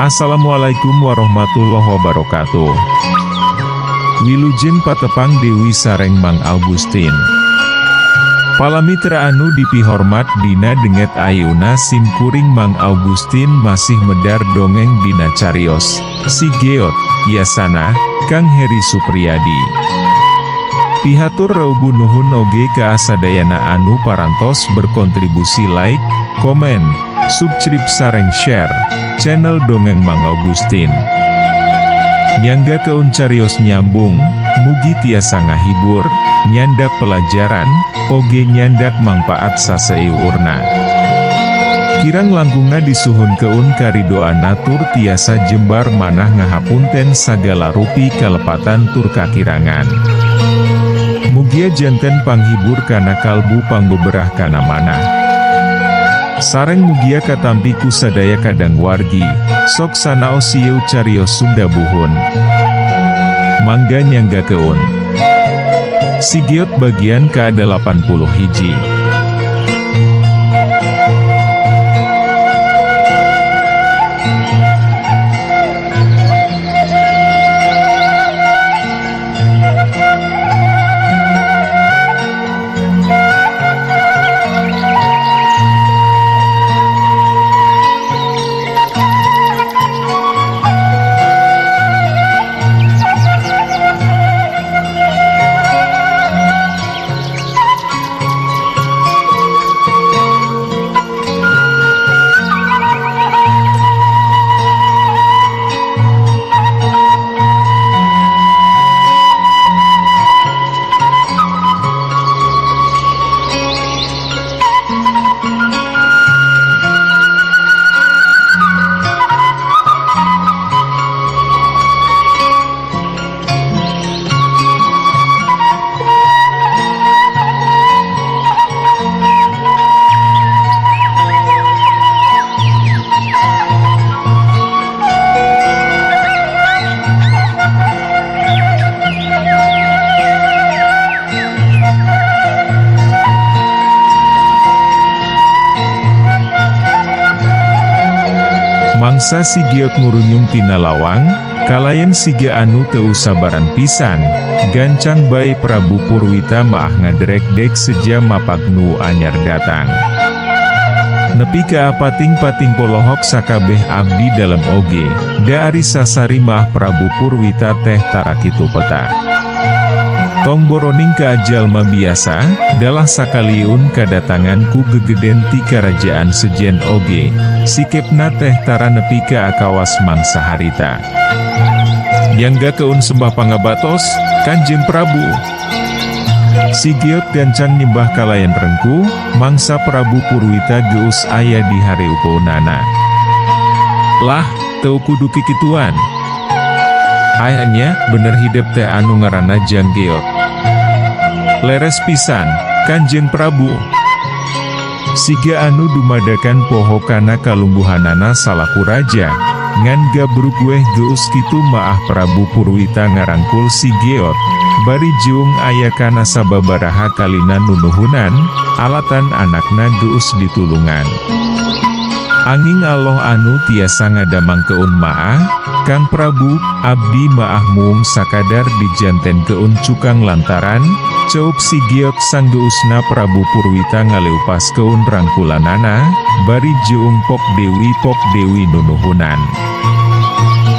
Assalamualaikum warahmatullahi wabarakatuh. Wilujeng patepang Dewi sareng Mang Augustin. Palamitra anu dipihormat dina dinten ayeuna sim kuring Mang Augustin masih medar dongeng dina carios, Si Geot, Yasana, Kang Heri Supriyadi. Pihatur reubu nuhun oge ka sadayana anu parantos berkontribusi like, komen, subscribe sareng share, channel Dongeng Mang Augustin. Nyanggakeun carios nyambung, mugi tiasa ngahibur, nyandak pelajaran, oge nyandak mangpaat saseuurna. Kirang langkungna disuhunkeun karidoan tur tiasa jembar manah ngahapunten sagala rupi kalepatan tur kakirangan. Mugia janten panghibur kana kalbu pangbeberah kana manah. Sareng mugia katampi ku sadaya kadang wargi, sok sanaos ieu carios Sunda buhun. Mangga nyanggakeun. Si Geot bagian ke-81. Mangsa si Geot ngurunyung tina lawang, kalayan siga anu teu sabaran pisan, gancang bae Prabu Purwita maah ngaderek-dek seja mapak nu anyar datang. Nepi ka pating-pating polohok sakabeh abdi dalem oge, da ari sasari maah Prabu Purwita teh tara kitu peta. Tong boroning ka jalma biasa, dalah sakaliun kadatangan ku gegeden ti karajaan sejen oge, sikepna teh tara nepi ka akawas mangsa harita. Nyanggakeun sembah pangabatos, Kanjeng Prabu. Si Geot gancang nyembah kalayan rengku, mangsa Prabu Purwita geus aya di hareupeunana. Lah, teu kudu kikituan. Aya bener hidep teh anu ngaranna Jang Geot. Leres pisan, Kanjeng Prabu. Siga anu dumadakan poho kana kalungguhanana salaku raja, ngan gabrug weh geus kitu maah Prabu Purwita ngarangkul si Geot, bari jeung aya kana sababaraha kalina nunuhunan, alatan anakna geus ditulungan. Anging Allah anu tiasa ngadamangkeun maah, Kang Prabu, abdi maah mung sakadar dijantenkeun cukang lantaran, ceuk si Geot sanggeusna Prabu Purwita ngaleupaskeun rangkulanana, bari jeung Pok Dewi Pok Dewi nunuhunan.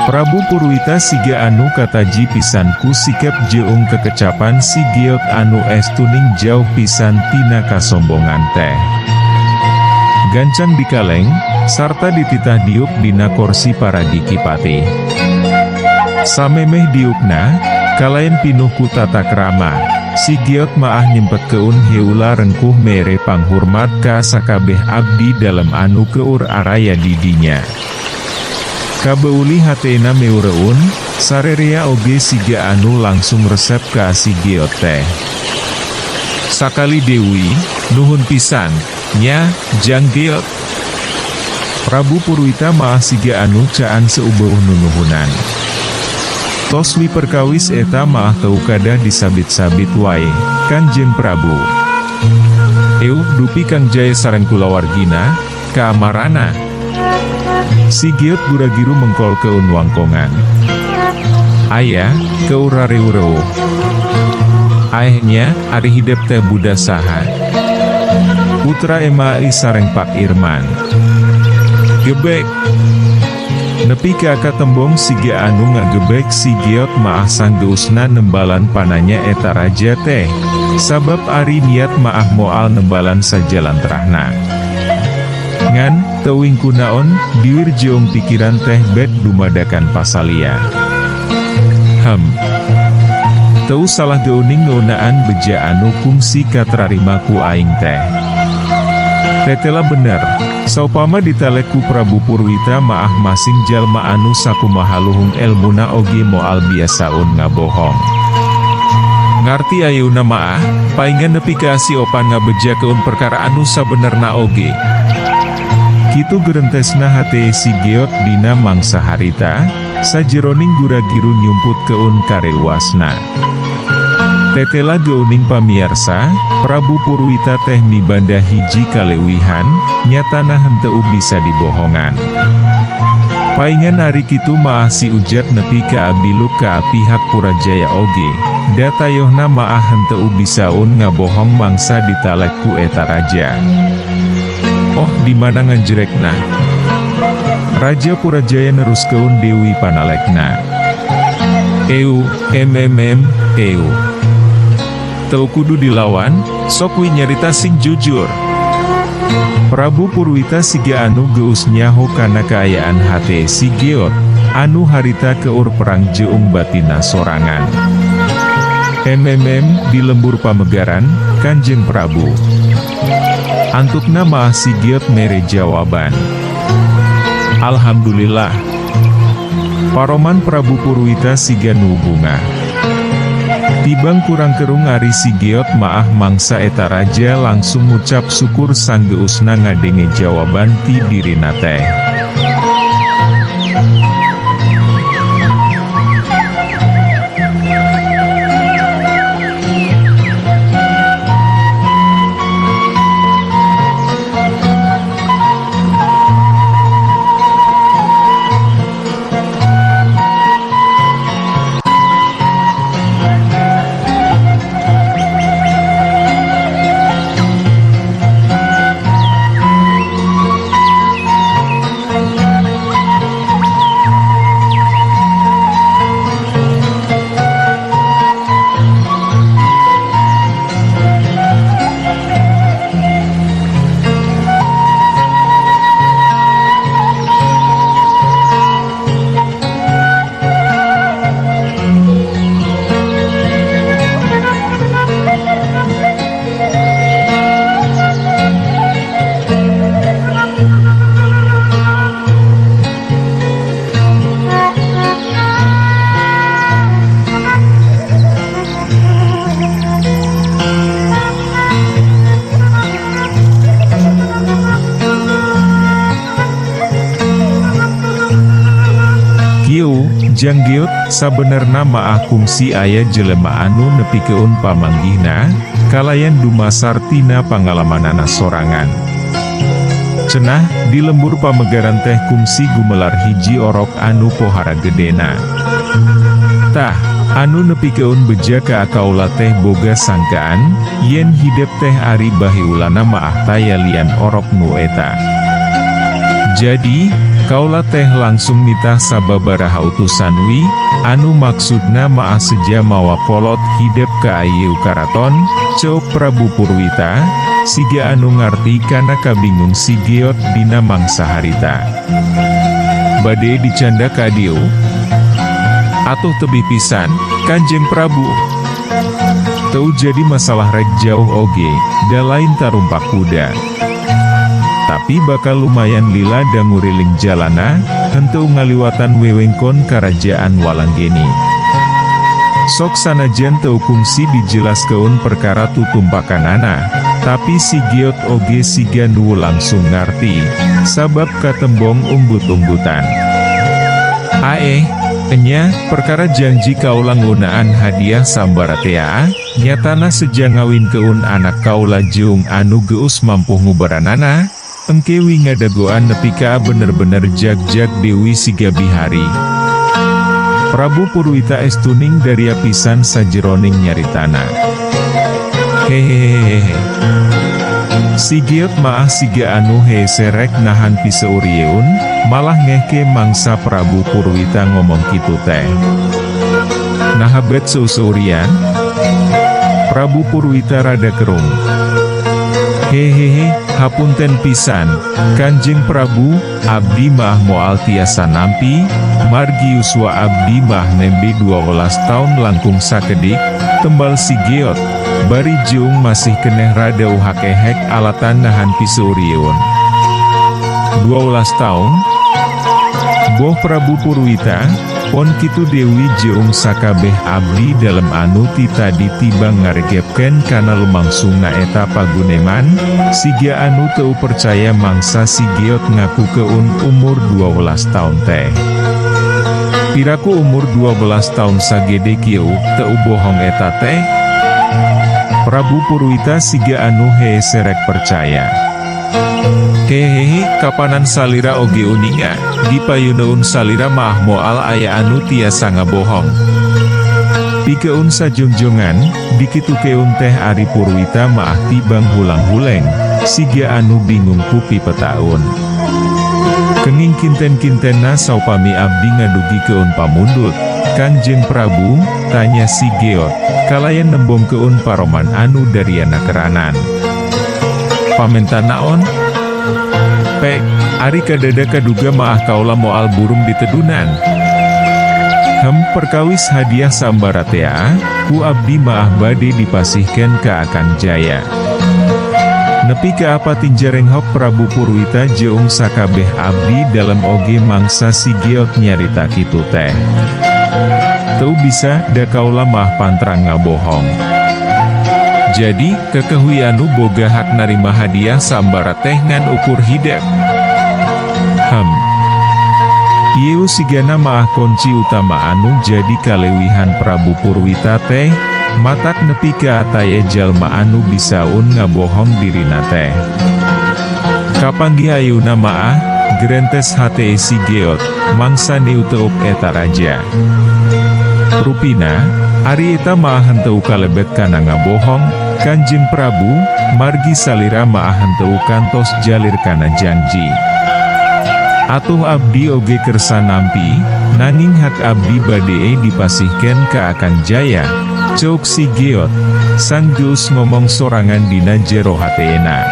Prabu Purwita siga anu kataji pisan ku sikep jeung kekecapan si Geot anu estuning jauh pisan tina kasombongan teh. Gancang dikaleng, sarta dititah diuk dina korsi paragi kipati. Samemeh diukna, kalayan pinuh ku tata krama, si Geot maah nyempetkeun heula rengkuh mere panghurmat ka sakabeh abdi dalem anu keur araya di dinya. Kabeuli hatena meureun, sarerea oge siga anu langsung resep ka si Geot teh. Sakali deui, nuhun pisan, nya, Jang Geot. Prabu Purwita maah siga anu caan seubeuh nunuhunan. Tos wi perkawis eta maah teu kadah disabit-sabit wae, Kanjeng Prabu. Eueuh dupi Kang Jaya sareng kulawargina, ka amarana. Si Geot gura-giru mengkolkeun wangkongan. Ayah, keur rareuh-reuh. Aeh nya, ari hidep teh budak saha? Putra Ema I sareng Pak Irman. Gebek. Nepi ka katembong siga anu ngagebek si Geot maah sanggeusna nembalan pananya eta raja teh, sabab ari niat maah moal nembalan sajalantrahna. Ngan, teuing kunaon, diwir jeung pikiran teh bet dumadakan pasalia. Hem. Teu salah geuning ngeunaan beja anu kungsi katrarima ku aing teh. Tetela bener, saupama ditalek ku Prabu Purwita maah masing jalma anu sakumaha luhung elmuna oge moal biasaun ngabohong. Ngarti ayeuna maah, paingan nepi ka si Opan ngabejakeun perkara anu sabenerna oge. Kitu gerentesna hate si Geot dina mangsa harita, sajeroning gura-giru nyumputkeun kareuwasna. Tetela geuning pamiarsa, Prabu Purwita teh mibanda hiji kaleuwihan, nyatana henteu bisa dibohongan. Paingan ari kitu maah si Ujat nepi ka abiluk ka pihak Purajaya oge, da tayohna maah henteu bisaun ngabohong mangsa ditalek ku eta raja. Oh, di mana nganjrekna? Raja Purajaya neruskeun deui panalekna. Eu, mmm, eu. Teu kudu dilawan, sok we nyarita sing jujur. Prabu Purwita siga anu geus nyaho kana kaayaan hate si Geot, anu harita keur perang jeung batinna sorangan. Mmm, di lembur pamegaran, Kanjeng Prabu. Antukna maah si Geot mere jawaban. Alhamdulillah. Paroman Prabu Purwita siga nu bungah. Tibang kurang kerung ari si Geot maah mangsa eta raja langsung ngucap syukur sanggeusna ngadenge jawaban ti dirina teh. Kieu, Jang Geot, sabenerna maah kungsi aya jelema anu nepikeun pamanggihna, kalayan dumasar tina pangalamanana sorangan. Cenah, di lembur pamegaran teh kungsi gumelar hiji orok anu pohara gedena. Tah, anu nepikeun beja ka kaula teh boga sangkaan, yen hidep teh ari baheulana maah taya lian orok nu eta. Jadi, kaula teh langsung nitah sababaraha utusan wi, anu maksudna maah seja mawa kolot hidep ka ayeuna karaton, ceuk Prabu Purwita, siga anu ngarti kana kabingung si Geot dina mangsa harita. Bade dicanda ka dieu? Atuh tebih pisan, Kanjeng Prabu. Teu jadi masalah rek jauh oge, da lain tarumpak kuda. Tapi bakal lumayan lila da nguriling jalana, henteu ngaliwatan wewengkon karajaan Walanggeni. Sok sanajan teu kungsi dijelaskeun perkara tutumpakanana, tapi si Geot oge siga nu langsung ngarti, sabab katembong unggut-unggutan. Aeh, enya, perkara janji kaula ngeunaan hadiah sambaratea, nyatana seja ngawinkeun anak kaula jeung anu geus mampu ngubaranana, Engke wi ngadagoan nepi ka bener-bener jag-jag Dewi siga bihari. Prabu Purwita estuning daria pisan sajeroning nyaritana. Hehehehe. Si Geot maah siga anu hese rek nahan piseurieun, malah ngehke mangsa Prabu Purwita ngomong kitu teh. Naha bet seuseurian? Prabu Purwita rada kerung. Hehehe, hapunten pisan, Kanjeng Prabu, abdi mah moal tiasa nampi, margi yuswa abdi mah nembe 12 taun langkung sakedik, tembal si Geot, bari jeung masih keneh rada uhak ehek alatan nahan piseurieun. 12 taun? Boh Prabu Purwita, pon kitu Dewi jeung sakabeh abdi dalem anu ti tadi tibang ngaregepkeun kana lumangsungna eta paguneman, siga anu teu percaya mangsa si Geot ngakukeun umur 12 taun teh. Piraku umur 12 taun sagede kieu, teu bohong eta teh? Prabu Purwita siga anu hese rek percaya. Hehehe, kapanan salira oge uninga, di payuneun salira mah moal aya anu tiasa ngabohong. Pikeun sajongjongan, dikitukeun teh ari Purwita maah tibang hulang-huleng, siga anu bingung ku pipetaun. Kenging kinten-kintenna saupami abdi ngadugikeun pamundut, Kanjeng Prabu, tanya si Geot, kalayan nembongkeun paroman anu dariana keranan. Pamenta naon? Pek, ari kadada kaduga maah kaula moal burung ditedunan. Hem, perkawis hadiah sambaratea, ku abdi maah bade dipasihkeun ka Akang Jaya. Nepi ka apa tinjarenghok Prabu Purwita jeung sakabeh abdi dalem oge mangsa si Geot nyarita kitu teh. Teu bisa, da kaula mah pantrang ngabohong. Jadi, kekehui anu boga hak narima hadiah sambara teh ngan ukur hidep. Hem. Ieu sigana maah kunci utama anu jadi kalewihan Prabu Purwita teh, matak nepi ka taya jalma anu bisaun ngabohong dirina teh. Kapanggih ayeuna maah, gerentes hate si Geot, mangsa niuteup eta raja. Rupina, ari eta maah henteu kalebet kana ngabohong, Kanjeng Prabu, margi salira maah henteu kantos jalir kana janji. Atuh abdi oge kersa nampi, nanging hak abdi bade dipasihkeun ka Akang Jaya, ceuk si Geot, sanggeus ngomong sorangan dina jero hatena.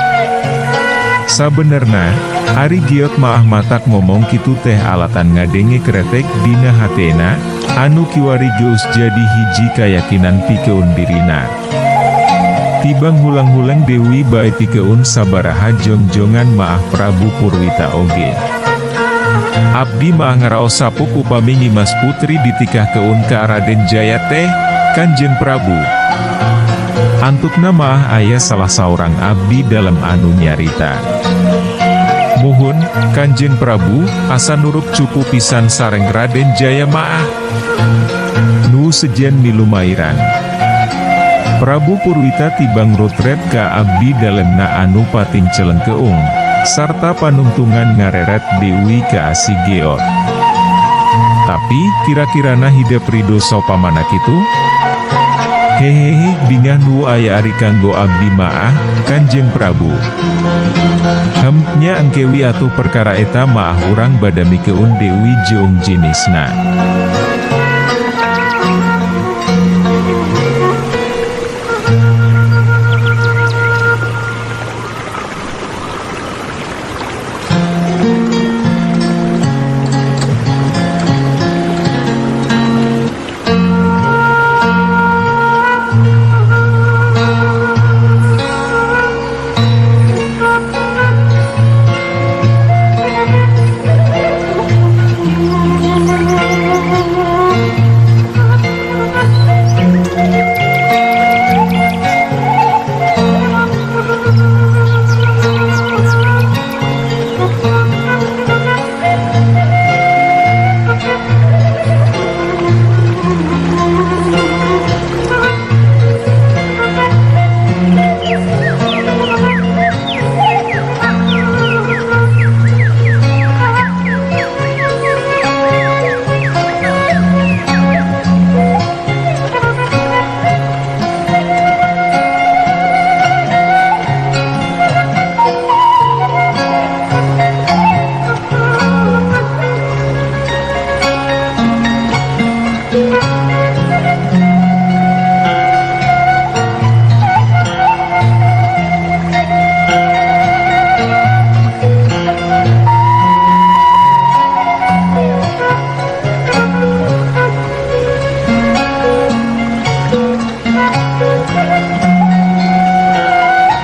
Sabenerna, ari Geot maah matak ngomong kitu teh alatan ngadenge kretek dina hatena, anu kiwari geus jadi hiji kayakinan pikeun dirina. Tibang hulang-huleng Dewi bae pikeun sabaraha jongjongan maah Prabu Purwita oge. Abdi maah ngaraos sapuk upami Nyimas Putri ditikahkeun ka Raden Jaya teh, Kanjeng Prabu. Antukna maah aya salah saurang abdi dalem anu nyarita. Muhun, Kanjeng Prabu, asa nurup cupu pisan sareng Raden Jaya maah. Nu sejen milumairan. Prabu Purwita tibang rotret ka abdi dalemna anu pating celengkeung, sarta panungtungan ngareret Dewi ka si Geot. Tapi, kira-kirana hidep ridho saupamana kitu? Hehehe, bingah nu aya ari kanggo abdi maah, Kanjeng Prabu. Hem, nya engkewi atuh perkara eta maah urang badamikeun Dewi jeung jinisna.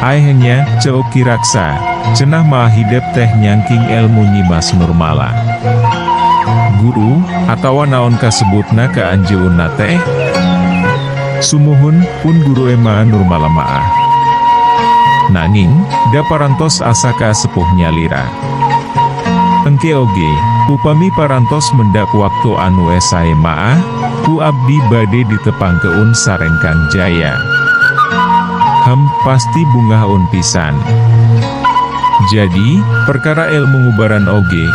Aeh nya, ceuk Ki Raksa, cenah maah hidep teh nyangking elmu Nyimas Nurmala. Guru, atawa naon kasebutna ka anjeunna teh? Sumuhun, pun guru ema Nurmala maah. Nanging, da parantos asa kasepuh nyalira. Engke oge, upami parantos mendak waktu anu sae maah, ku abdi bade ditepangkeun sareng Kang Jaya. Hem, pasti bungaheun pisan. Jadi, perkara ilmu ngubaran oge,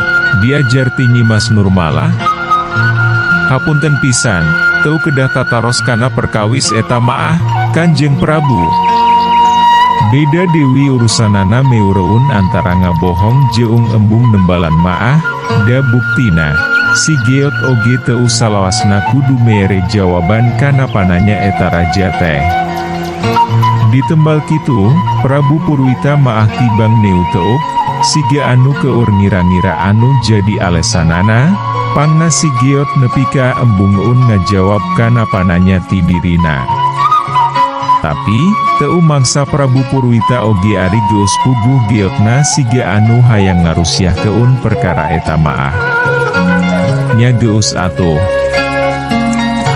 diajar ti Nyimas Nurmala? Hapunten pisan, teu kedah tataros kana perkawis eta maah, Kanjeng Prabu. Beda deui urusanana meureun antara ngabohong jeung embung nembalan maah, da buktina, si Geot oge teu salawasna kudu mere jawaban kana pananya eta raja teh. Ditembal kitu, Prabu Purwita maah tibang neuteuk, siga anu keur ngira-ngira anu jadi alesanana, pangna si Geot nepi ka embungeun ngajawab kana pananya ti dirina. Tapi, teu mangsa Prabu Purwita oge ari geus puguh geotna siga anu hayang ngarusiahkeun perkara eta maah. Nya geus atuh.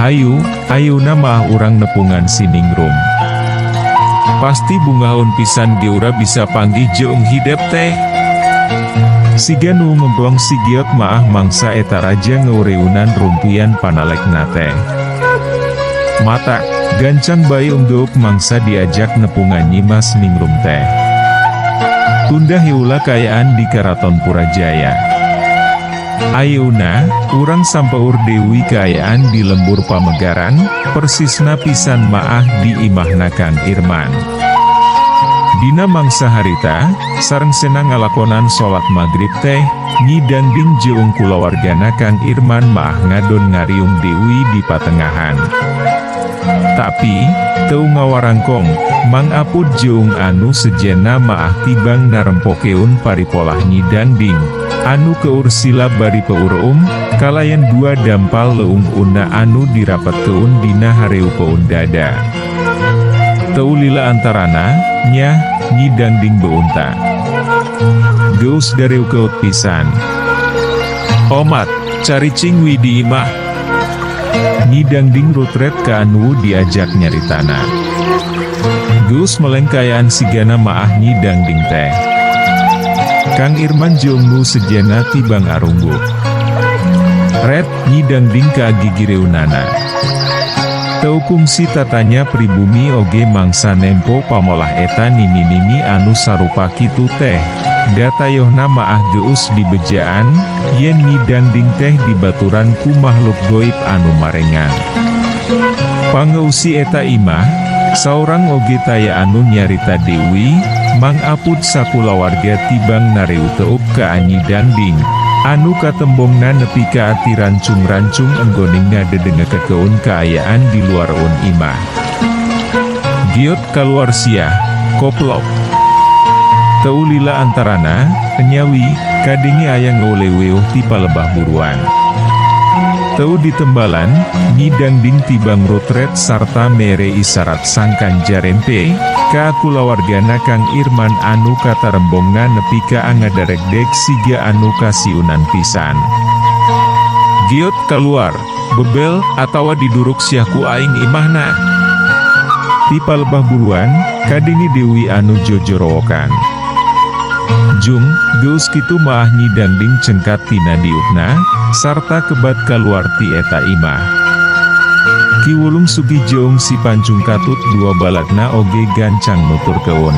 Hayu, ayeuna mah urang nepungan si Ningrum. Pasti bungaheun pisan geura bisa panggih jeung hidep teh. Siga nu ngemplong si Geot maah mangsa eta raja ngeureuyunan rumpian panalekna teh. Mata, gancang bae unggeuk mangsa diajak nepungan Nyimas Ningrum teh. Tunda heula kaayaan di Karaton Purajaya. Ayeuna, urang sampeur deui kaayaan di lembur Pamegaran, persisna pisan maah di imahna Kang Irman. Dina mangsa harita, sareng sena ngalakonan salat magrib teh, Nyi Dangding jeung kulawargana Kang Irman maah ngadon ngariung deui di patengahan. Tapi, teu ngawarangkong, Mang Apud jeung anu sejenna maah tibang narempokeun paripolah Nyi Dangding, anu keur sila bari peureum, kalayan dua dampal leungeunna anu dirapetkeun dina hareupeun dada. Teu lila antarana, nyah, Nyi Dangding beunta. Geus dareukeut pisan. Omat, caricing wi di imah. Nyi Dangding rutret ka anu diajak nyaritana. Geus meleng kaayaan sigana maah Nyi Dangding teh. Kang Irman jeung nu sejenna tibang arungguk. Ret, Nyi Dangding kagigireunana. Teu kungsi tatanya pribumi oge mangsa nempo pamolah eta nini-nini anu sarupa kitu teh, da tayohna maah geus dibejaan, yen Nyi Dangding teh dibaturan ku makhluk goib anu marengan. Pangeusi eta imah, saurang oge taya anu nyarita deui, Mang Apud sakulawarga tibang nareuteuk ka Nyi Dangding, anu katembongna nepi ka ati rancung-rancung enggoning ngadedengekeun kaayaan di luareun imah. Giot kaluar sia, koplok. Teu lila antarana, enya wi, kadenge aya ngaweleweuh ti palebah buruan. Teu ditembalan, Nyi Dangding tibang rutret sarta mere isarat sangkan jarempe, ka kulawargana Kang Irman anu katarembongna nepi ka ngadarekdek siga anu kasiunan pisan. Giot kaluar, bebel, atawa diduruk siah ku aing imahna. Ti palebah buruan, kadenge deui anu jojorowokan. Jung, geus kitu maah Nyi Dangding cengkat tina diukna, sarta kebat kaluar ti eta imah. Ki Wulung Sugih jeung si Pancung Katut dua balagna oge gancang nuturkeun.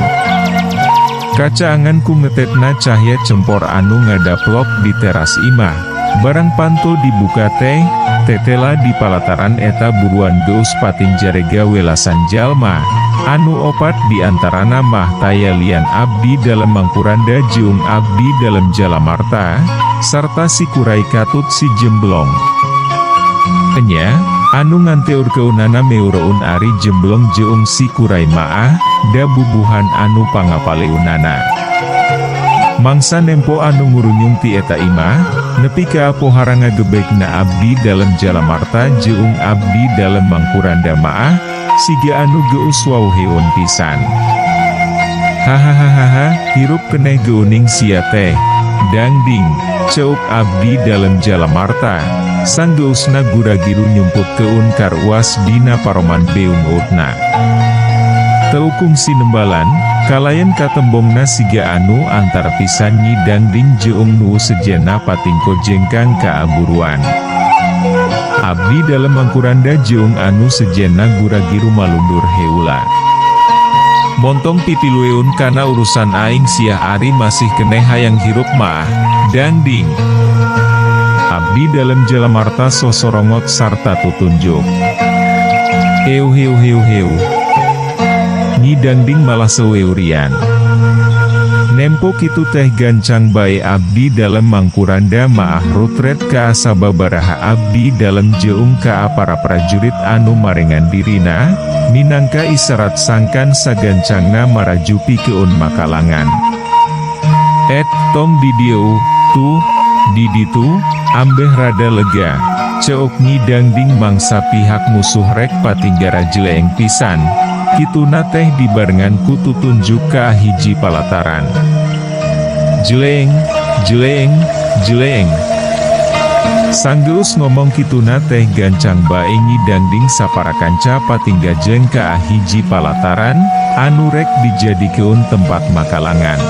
Kacaangan ku ngetetna cahya cempor anu ngadaplok di teras imah, barang panto dibuka teh, tetela di palataran eta buruan geus patinjarega welasan jalma, anu opat di antarana mah taya lian abdi dalem Mangkuranda jeung abdi dalem Jalamarta, sarta si Kurai Katut si Jemblong. Enya, anu nganteurkeunana meureun ari Jemblong jeung si Kurai maah, da bubuhan anu pangapaleunana. Mangsa nempo anu ngurunyung ti eta imah, nepi ka pohara ngagebegna abdi dalem Jalamarta jeung abdi dalem Mangkuranda maah, siga anu geus wawuheun pisan. Hahaha, hirup keneh geuning sia teh. Dangding, ceuk abdi dalem Jalamarta, sanggeusna gura-giru nyumputkeun karuas dina paroman beungeutna. Teu kungsi nembalan, kalayan katembongna siga anu antar pisan Nyi Dangding jeung nu sejenna patingko jengkang kaaburuan. Abdi dalem Mangkuranda jeung anu sejenna gura-giru malundur heula. Montong pipilueun kana urusan aing siah ari masih keneh hayang hirup mah, Dangding. Abdi dalem Jalamarta sosorongot sarta tutunjuk. Heu heu heu heu. Nyi Dangding malah seweurian. Nempo kitu teh gancang bae abdi dalem Mangkuranda maah rutret ka sababaraha abdi dalem jeung ka para prajurit anu marengan dirina, minangka isarat sangkan sagancangna maraju pikeun makalangan. Et, tong di dieu, tuh, di ditu, ambeh rada lega, ceuk Nyi Dangding mangsa pihak musuh rek patinggara jeleeng pisan, kituna teh dibarengan ku tutunjuk ka hiji palataran. Jeleeng, jeleeng, jeleeng. Sanggeus ngomong kituna teh gancang bae Nyi Dangding saparakanca patingga jeng ka hiji palataran, anu rek dijadikeun tempat makalangan.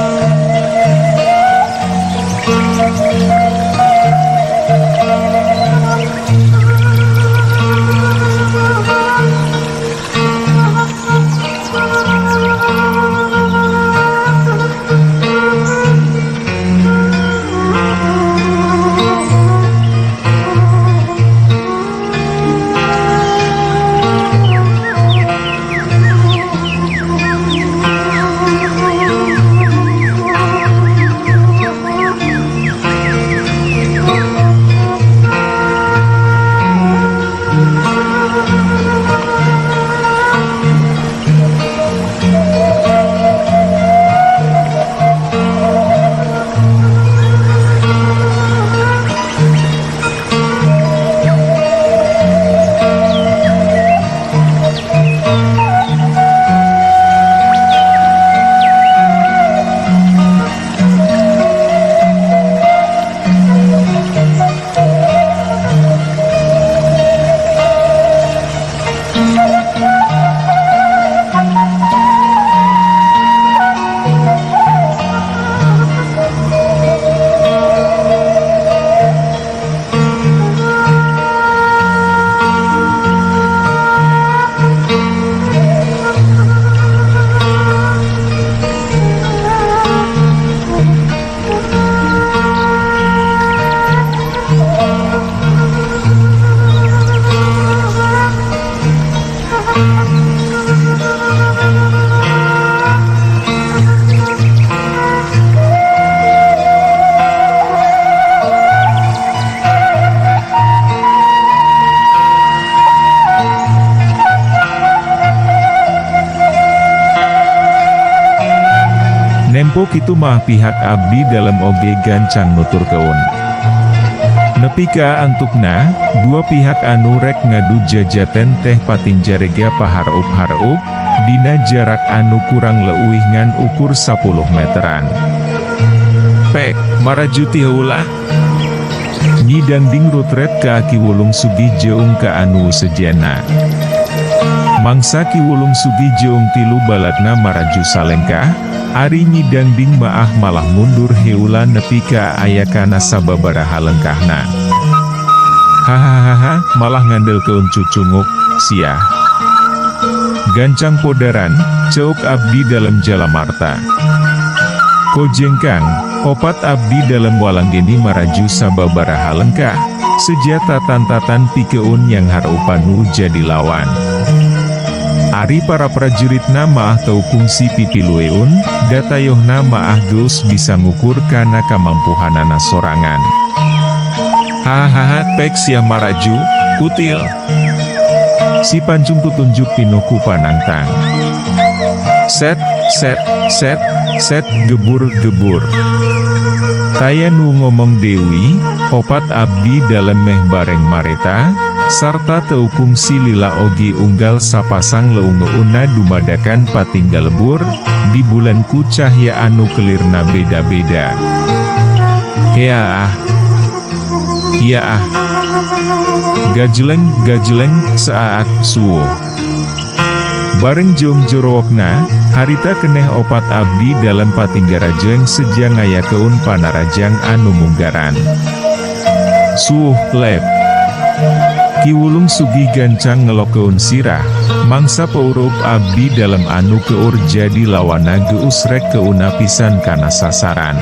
Nempo kitu mah pihak abdi dalem oge gancang nuturkeun. Nepi ka antukna, dua pihak anu rek ngadu jajaten teh patinjarega pahareup-hareup, dina jarak anu kurang leuwih ngan ukur 10 meteran. Pek, maraju ti heula. Nyi Dangding rutret ka Ki Wulung Sugih jeung ka anu sejenna. Mangsa Ki Wulung Sugih jeung tilu balatna maraju salengkah, ari Nyi Dangding maah malah mundur heula nepi ka aya kana sababaraha lengkahna. Hahaha, malah ngandelkeun cucunguk, siah. Gancang podaran, ceuk abdi dalem Jalamarta. Kojengkang, opat abdi dalem Walanggeni maraju sababaraha lengkah, seja tatan-tatan pikeun yang hareupan nu jadi lawan. Ari para prajuritna maah teu kungsi pipilueun, datayohna maah geus bisa ngukur kana kamampuhanana sorangan. Hahaha, pek sia maraju, kutil. Si pancung tutunjuk pinuh ku panangtang. Set, set, set, set, gebur, gebur. Taya nu ngomong deui, opat abdi dalem meh bareng mareta, Sarta teu kungsi lila oge unggal sapasang leungeunna dumadakan patinggal lebur, di bulan ku cahya anu kelirna beda-beda. Heaah. Hiaah. Gajleng, gajleng, seaak, suuh. Bareng jeung jorowokna, harita keneh opat abdi dalem patinggarajeng seja ngayakeun panarajang anu munggaran. Suuh, lep. Ki Wulung Sugih gancang ngelokeun sirah, mangsa peurup abdi dalem anu keur jadi lawana geus rek keuna pisan kana sasaran.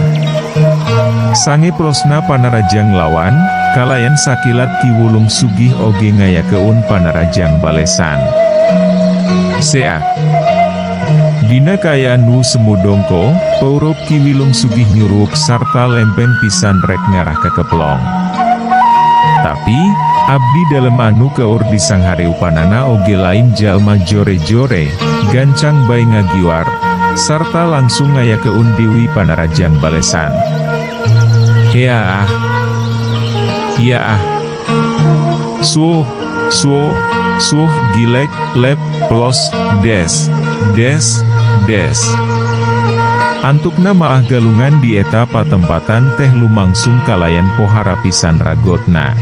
Sange plosna panarajang lawan, kalayan sakilat Ki Wulung Sugih oge ngayakeun panarajang balesan. Seak. Dina kaayaan nu semu dongko, peurup Ki Wulung Sugih nyurup sarta lempeng pisan rek ngarah kekeplong. Tapi, abdi dalem anu keur disanghareupanana oge lain jalma jore-jore, gancang bae ngagiwar, sarta langsung ngayakeun deui panarajang balesan. Heaah. Hiaah. Suuh, suuh, suuh gilek, lep, plos, des, des, des. Antukna maah galungan di eta patempatan teh lumangsung kalayan pohara pisan ragotna.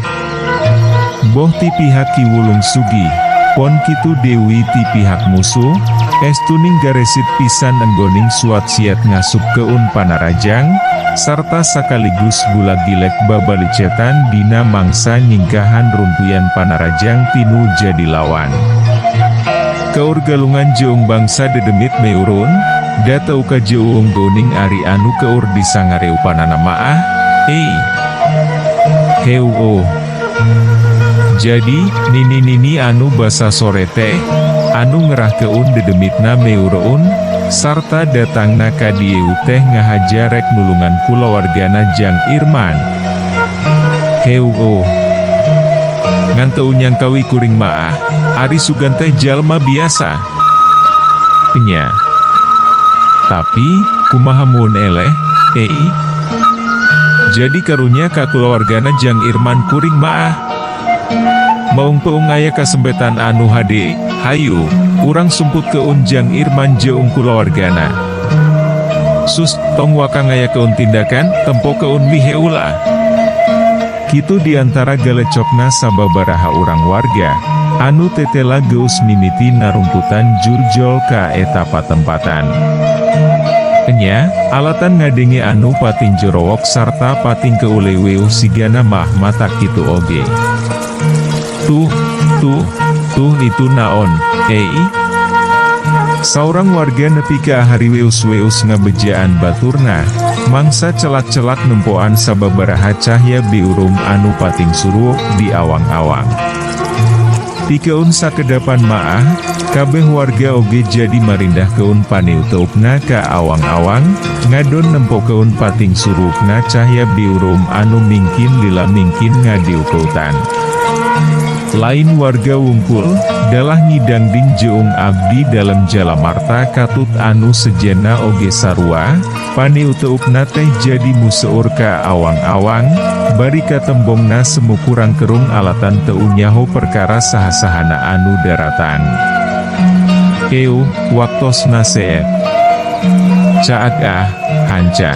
Boh ti pihak Ki Wulung Sugih, pon kitu deui ti pihak musuh, estuning garesit pisan enggoning suat siat ngasupkeun panarajang, sarta sakaligus gula gilek babalicetan dina mangsa nyingkahan runtuyan panarajang tinu jadi lawan. Kaur galungan jeung bangsa dedemit meurun, da teu kajeuung geuning ari anu keur disangareupanana maah, ei. Heu. Jadi, nini-nini anu basa sore teh, anu ngerahkeun dedemitna meureun, sarta datangna ka dieu teh ngahaja rek nulungan kulawargana Jang Irman. Heu. Ngan teu nyangkawi kuring maah, ari sugan teh jalma biasa. Nya. Tapi, kumaha mun eleh, ei? Jadi karunya ka kulawargana Jang Irman kuring maah. Maung peung aya kasempetan anu hade, hayu, urang sumputkeun Jang Irman jeung kulawargana. Sus, tong waka ngayakeun tindakan, tempokeun mi heula. Kitu diantara galecokna sababaraha urang warga, anu tetela geus mimiti narungkutan jurjol ka eta patempatan. Enya, alatan ngadenge anu pating jorowok sarta pating keuleuweuh sigana mah matak kitu oge. Tuh, tuh, tuh itu naon, ei? Saurang warga nepi ka hariweus-weus ngabejaan baturna, mangsa celak-celak nempoan sababaraha cahya biurum anu pating suruh di awang-awang. Pikeun sakedapan maah, kabeh warga oge jadi marindahkeun paniuteupna ka awang-awang, ngadon nempokeun pating surukna cahya biurum anu mingkin lila mingkin ngadiukeutan. Lain warga wungkul, dalah ngidangding jeung abdi dalem Jalamarta katut anu sejenna oge sarua, paniuteupna teh jadi museur ka awang-awang, bari katembongna semu kurang kerung alatan teu nyaho perkara saha-sahana anu daratang. Eu, waktosna seep. Caag ah, hanca.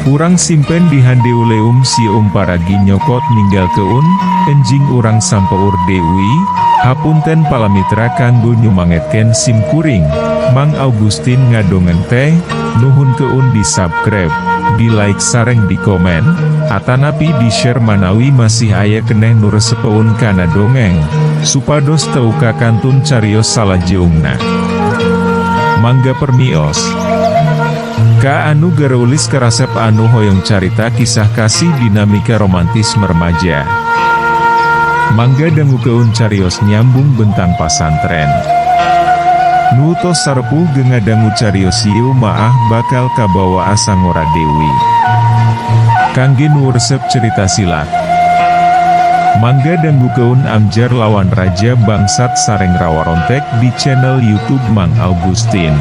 Urang simpen di handeuleum sieum paragi nyokot ninggalkeun, enjing urang sampeur deui, hapunten palamitra kanggo nyumangetkeun sim kuring, Mang Augustin ngadongeng teh, nuhunkeun di subscribe, di like sareng di komen, atanapi di share manawi masih aya keneh nu resepeun kana dongeng, supados teu kakantun carios salajeungna. Mangga permios. Ka anu gareulis karasep anu hoyong carita kisah kasih dinamika romantis remaja. Mangga dangukeun carios nyambung bentang pasantren. Nu tos sarepuh ge ngadangu carios ieu maah bakal kabawa asa ngora deui. Kangge nu resep cerita silat. Mangga dangukeun Amjar lawan Raja Bangsat sareng Rawarontek di channel YouTube Mang Augustin.